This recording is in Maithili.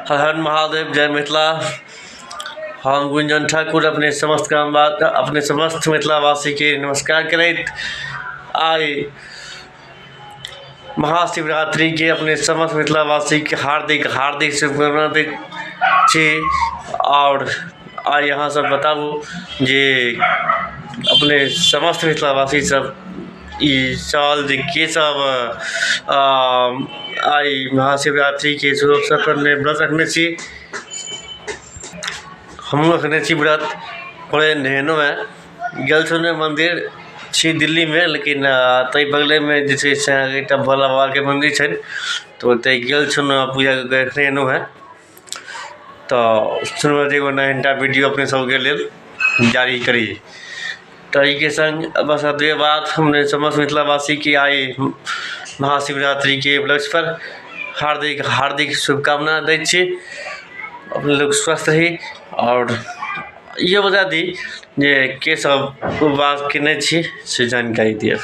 हर हर महादेव, जय मिथिला। हम गुंजन ठाकुर अपने समस्त ग्रामवासी, अपने समस्त मिथिलावासीके नमस्कार करैत आइ महाशिवरात्रिके अपने समस्त मिथिलावासीके हार्दिक हार्दिक शुभकामना दैत छी। आओर आइ अहाँ सब बताबू जे अपने समस्त मिथिलावासी सब ई साल जे के सब आइ महाशिवरात्रिके शुभ अवसर पर व्रत रखने छी। हमहूँ रखने छी व्रत, भोरे नहेलहुँ हेँ, गेल छलहुँ मन्दिर। छी दिल्लीमे, लेकिन ताहि बगलेमे जे छै से अहाँके एकटा भोला बाबाके मन्दिर छनि, तऽ ओतहि गेल छलहुँ, पूजा कऽ के एखने एलहुँ हेँ। तऽ सोचलहुँ जे एगो नया वीडियो अपने सबके लेल जारी करी। तऽ एहिके सङ्ग बस एतबे बात। हम समस्त मिथिलावासीके आइ महाशिवरात्रिके उपलक्ष्यपर हार्दिक हार्दिक शुभकामना दै छी। अपने लोक स्वस्थ रही। आओर इहो बता दी जे के सब उपवास केने छी, से जानकारी दिअ।